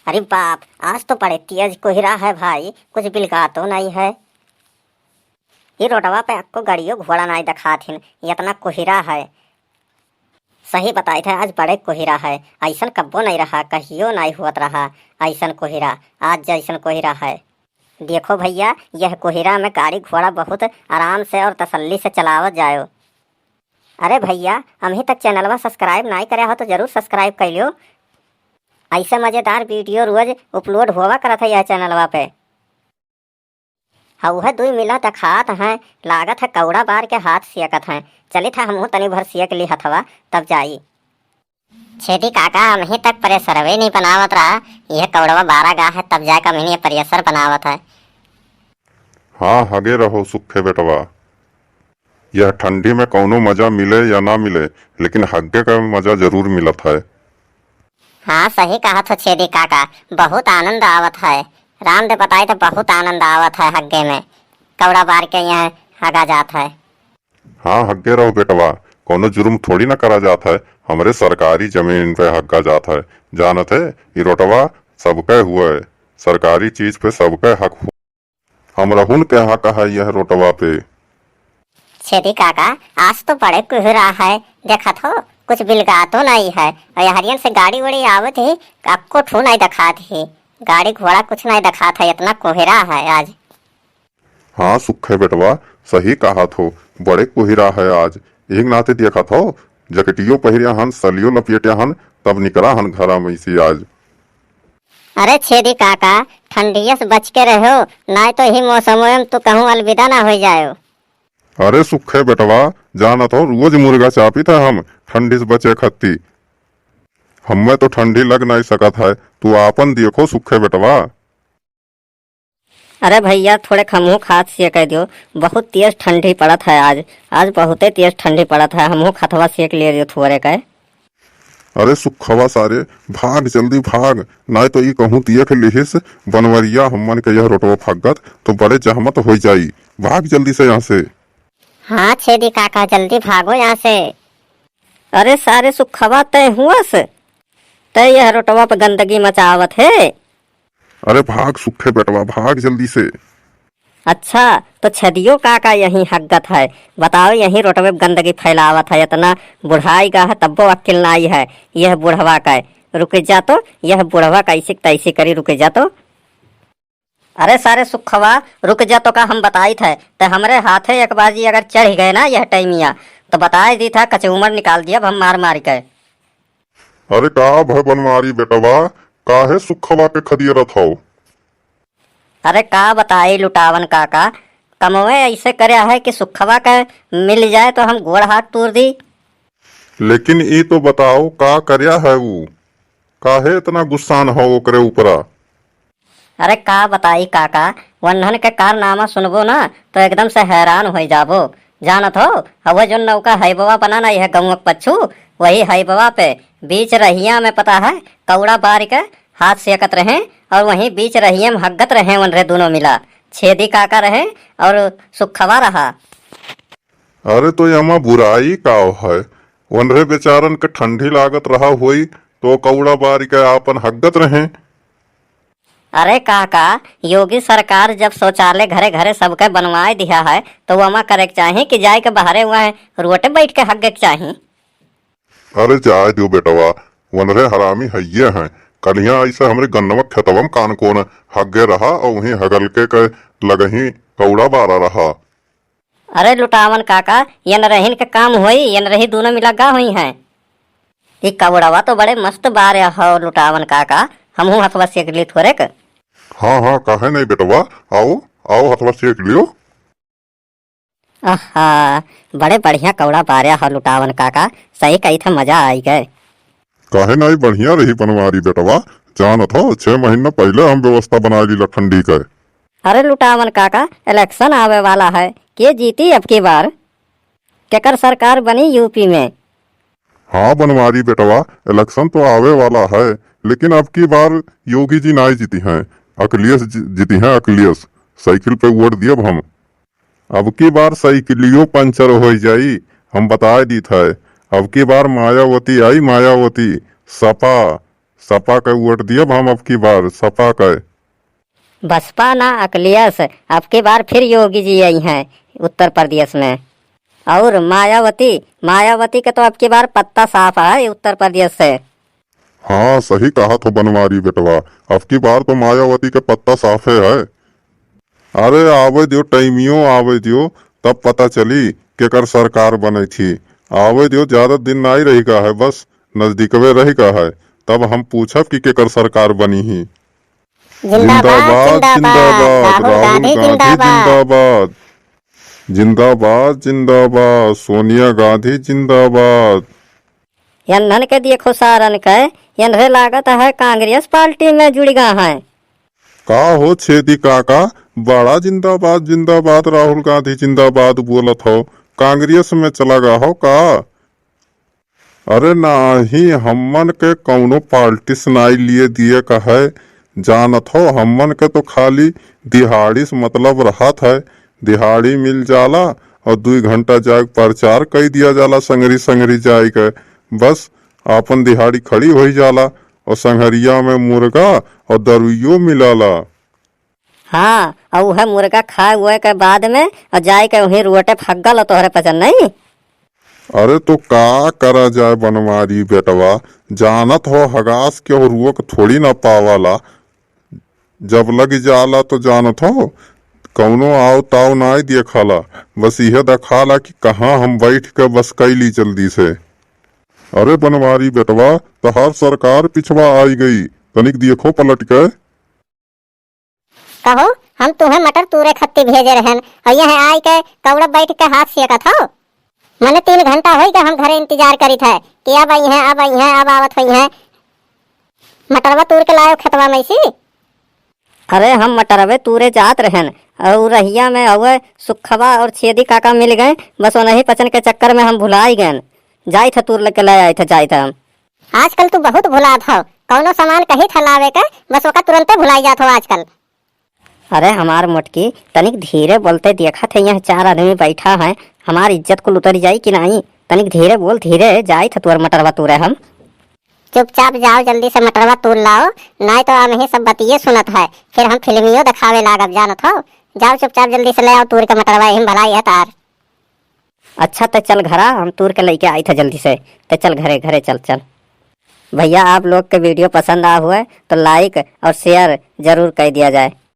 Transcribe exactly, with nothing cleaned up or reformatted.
अरे बाप, आज तो बड़े तेज कोहरा है भाई, कुछ बिलगातो नहीं है। ई रोडवा पे अक्को गाड़ियो घोड़ा नाई देखात हिन, इतना कोहरा है। सही बताइत है, आज बड़े कोहरा है, ऐसन कब्बो नहीं रहा, कहियो नहीं होत रहा ऐसन कोहरा, आज जैसन कोहरा है। देखो भैया, यह कोहरा में गाड़ी घोड़ा बहुत आराम से और तसल्ली से चलावत जायो। अरे भैया, अभी तक चैनलवा subscribe नाई करे हो तो जरूर subscribe कर लियो। ऐसे मजेदार video रोज upload होवा करत है यह चैनलवा पे। हउहे दुई मिला देखात हैं, लागत है कौड़ा बार के हाथ सेकत हैं। चलित है हमहू तनी भर सेक ली हथवा, तब जाई। छेदी काका, हमही तक प्रेशरवे नहीं बनावत रहा, यह कौड़वा बारा गा है, तब जाके हमही ये प्रेशर बनावत है। हाँ, हगे रहो सुखे बेटवा। यह ठंडी में कौनो मजा मिले या ना मिले, लेकिन हग्गे का मजा जरूर मिलत है। हाँ, सही कहत हो छेदी काका, बहुत आनंद आवत है। राम दे बताई तो बहुत आनंद आवत है हग्गे में, कौड़ा बार के यहाँ हगा जात है। हाँ, हग्गे रहो बेटवा, कौनो जुर्म थोड़ी ना करा जात है, हमरे सरकारी जमीन पे हग्गा जात है। जानत है, ई रोडवा सबके हुए, सरकारी चीज पे सबके हक हुए। हमरहुन के हक है यह रोडवा पे। छेदी काका, आज तो बड़े कुहरा है, देखत हो, कुछ बिलगातो नहीं है। और यहरियन से गाड़ी उड़ी आवत ही, अक्को ठू नहीं देखात ही, गाड़ी घोड़ा कुछ नहीं देखात है, इतना कोहरा है आज। हाँ सुखे बेटवा, सही कहत हो, बड़े कोहरा है आज। एक नाते देखत हो, जकेटियो पहिरे हन, सलियो लपेटे हन, तब निकरा हन घरा में से आज। अरे छेदी काका, ठंडिया से बच के रहो, नाय तो ही मौसम में तू कहूँ अलविदा ना हो जायो। अरे सुखे बेटवा, जानत हो, रोज मुर्गा चापित है हम ठंडी से बचे खत्ती। हमें तो ठंडी लग नहीं सकत है, तू आपन देखो सुखे बेटवा। अरे भैया, थोड़े हमहू खात सेक दियो, बहुत तेज ठंडी पड़त है आज, आज बहुते तेज ठंडी पड़त है, हमहू खतवा सेक ले दियो थोड़े के। अरे सुखवा सारे, भाग जल्दी भाग, नाय तो ई कहूँ देख लिहिस बनवरिया हमन के यह रोटवा फग्गत, तो बड़े जहमत हो जाई। भाग जल्दी से यहाँ से। हाँ छेदी काका, जल्दी भागो यहाँ से। अरे सारे सुखवा, तय हुअस, तय यह रोटवा पे गंदगी मचावत है। अरे भाग सुखे बेटवा, भाग जल्दी से। अच्छा, तो छेदियो काका यहीं हग्गत है, बताओ, यहीं रोटवे पे गंदगी फैलावत है, इतना बुढ़ाई गा है तब्बो अक्किल नाई है यह बुढ़वा का। रुक जा तो, यह बुढ़वा कैसी तैसी करी, रुक जा तो। अरे सारे सुखवा, रुक जा, तोका हम बताइत है, ते हमरे हाथे एक बाजी अगर चढ़ गए ना यह टाइमिया, तो बताए दी था, कचूमर निकाल दिया अब हम मार मार के। अरे का भय बनवारी बेटवा, काहे सुखवा के खदियरत हौ? अरे का बताई लुटावन काका, कमवे ऐसे करे है कि सुखवा के मिल जाए तो हम गोड़ हाथ तोड़ दी। लेकिन ई तो बताओ, का कर्या है ऊ? काहे इतना गुस्सान हो ओकरे ऊपरा? अरे का बताई काका, वन्हन के कारनामा सुनबो ना तो एकदम से हैरान हो जाबो। जानत हो, हवे जो नौका हाईबवा बना ना यह गौवा के पच्छू, वही हाईबवा पे बीच रहिया में पता है कौड़ा बार के हाथ सेकत रहे और वहीं बीच रहिया में हग्गत रहे वनरे दोनों मिला, छेदी काका रहे और सुखवा रहा। अरे तो एमा बुराई का है? वनरे बेचारन के ठंडी लागत रहा होई, तो कौड़ा बारी के आपन हग्गत रहे। अरे काका, योगी सरकार जब शौचालय घरे घरे सबके बनवाए दिया है, तो वमा करे के चाही कि जाए के बाहरे हुआ है, रोटे बैठ के हग्गे के चाही। अरे जाए दियो बेटवा, वनरे हरामी हइये हैं। कलिया ऐसे हमरे गन्नवा खेतवा में कान कोन हग्गे रहा और वहीं हगल के, के लगही कौड़ा बारा रहा। अरे लुटावन काका, यनरहिन के काम होई, यनरही दोनों मिला गा होई हैं। ई कौड़वा तो बड़े मस्त बारे हो लुटावन काका, हमहू हथवा सेक ली थोरेक। हाँ, हाँ, काहे नहीं बेटवा, आओ, आओ हथवा सेक लियो। आहा, बड़े बढ़िया कौड़ा बारे हो लुटावन काका, सही कही था, मजा आई गए। काहे नहीं बढ़िया रही बनवारी बेटवा, जानत हो, छह महीना पहले हम व्यवस्था बना लीला ठंडी के। अरे लुटावन काका, election आवे वाला है, के जीती अब की बार? केकर सरकार बनी यूपी में? हाँ बनवारी बेटवा, election तो आवे वाला है, लेकिन अब की बार योगी जी नाई जीती हैं, अखिलेश जी-, जीती हैं, अखिलेश। साइकिल पे वोट दियब हम। अब की बार साइकिलियो पंचर हो जाई, हम बताए दीत है। अब की बार मायावती आई, मायावती, सपा, सपा के वोट दियब हम अब की बार, सपा के। बसपा ना अकलियस, अब की बार फिर योगी जी आई हैं उत्तर प्रदेश में। और मायावती, मायावती के तो अब की बार पत्ता साफ है उत्तर प्रदेश से। हाँ, सही कहत हो बनवारी बेटवा, अब की बार तो मायावती के पत्ता साफे है। अरे आवे दियो, टाइमियो आवे दियो, तब पता चली केकर सरकार बने थी। आवे दियो, ज्यादा दिन नाई रही का है, बस नजदीकवे रही का है, तब हम पूछब कि केकर सरकार बनी ही। जिंदाबाद, जिंदाबाद, जिंदाबाद, राहुल गांधी जिंदाबाद। जिंदाबाद, जिंदाबाद, सोनिया गांधी जिंदाबाद। यन्हन के देखो सारन के, यन्हरे लागत है कांग्रेस पार्टी में जुड़ गा हैं। का हो छेदी काका, बड़ा जिंदाबाद, जिंदाबाद, राहुल गांधी जिंदाबाद बोलत हो, कांग्रेस में चला गा हो का? अरे नाही, हम्मन के कौनो पार्टी से नाई लिए दिए का है, जानत हो, हम्मन के तो खाली दिहाड़ी से मतलब रहत है। दिहाड़ी मिल जाला और दुई घंटा जाके प्रचार कई दिया जाला, संगरी संगरी जाए के, बस आपन दिहाड़ी खड़ी होई जाला और संगरिया में मुर्गा और दरुइयो मिलाला। हाँ, और वह मुर्गा खाए हुए के बाद में और जाए के वहीं रोटे फग्गल और तोहरे पचन नहीं। अरे तो का करा जाए बनवारी बेटवा, जानत हो हगास के और रोक थोड़ी ना पावाला, जब लग जाला तो जानत हो कौनो आव ताव नाई देखाला, बस इहे देखाला कि कहाँ हम बैठ के बस कैली जल्दी से। अरे बनवारी बेटवा, तहार सरकार पिछवा आई गई, तनिक देखो पलट के। कहो, हम तुम्हें मटर तूरे खत्ती भेजे रहन, और यह आय के कौड़ा बैठ के हाथ सेकत हो। मने तीन घंटा होई गए हम घरे इंतजार करित है कि अब आई हैं, अब आई हैं, अब आवत होई हैं। मटरवा तूर के लायो खेतवा में से। अरे हम मटरवे तूरे जात रहन, और रहिया में हुए सुखवा और छेदी काका मिल गए, बस उन्हीं पचन के चक्कर में हम भुलाई गए। जाइत है तूर लेके ले आइत है, जाइत है हम। आजकल तू बहुत भुलात हो, कौनो सामान कही था लावे के, बस ओका तुरंते भुलाई जात हो आजकल। अरे हमार मोटकी, तनिक धीरे बोलते, देखत है यहाँ चार आदमी बैठा है, हमार इज्जत कुल उतरी जाई कि नाई? तनिक धीरे बोल, धीरे, जाइत है तोर मटरवा तूरे हम। चुपचाप जाओ जल्दी से मटरवा तूर लाओ, नाई तो हम ही सब बतिये सुनत है, फिर हम फिल्मियो दिखावे लागब जानत हो। जाओ चुपचाप जल्दी से ले आओ तूर के मटरवा, यही में भलाई है तार। अच्छा, ते चल घरा, हम तूर के लइके आइत है जल्दी से। ते चल घरे, घरे चल, चल। भैया, आप लोग के video पसंद आ हुए तो like और share जरूर कर दिया जाए।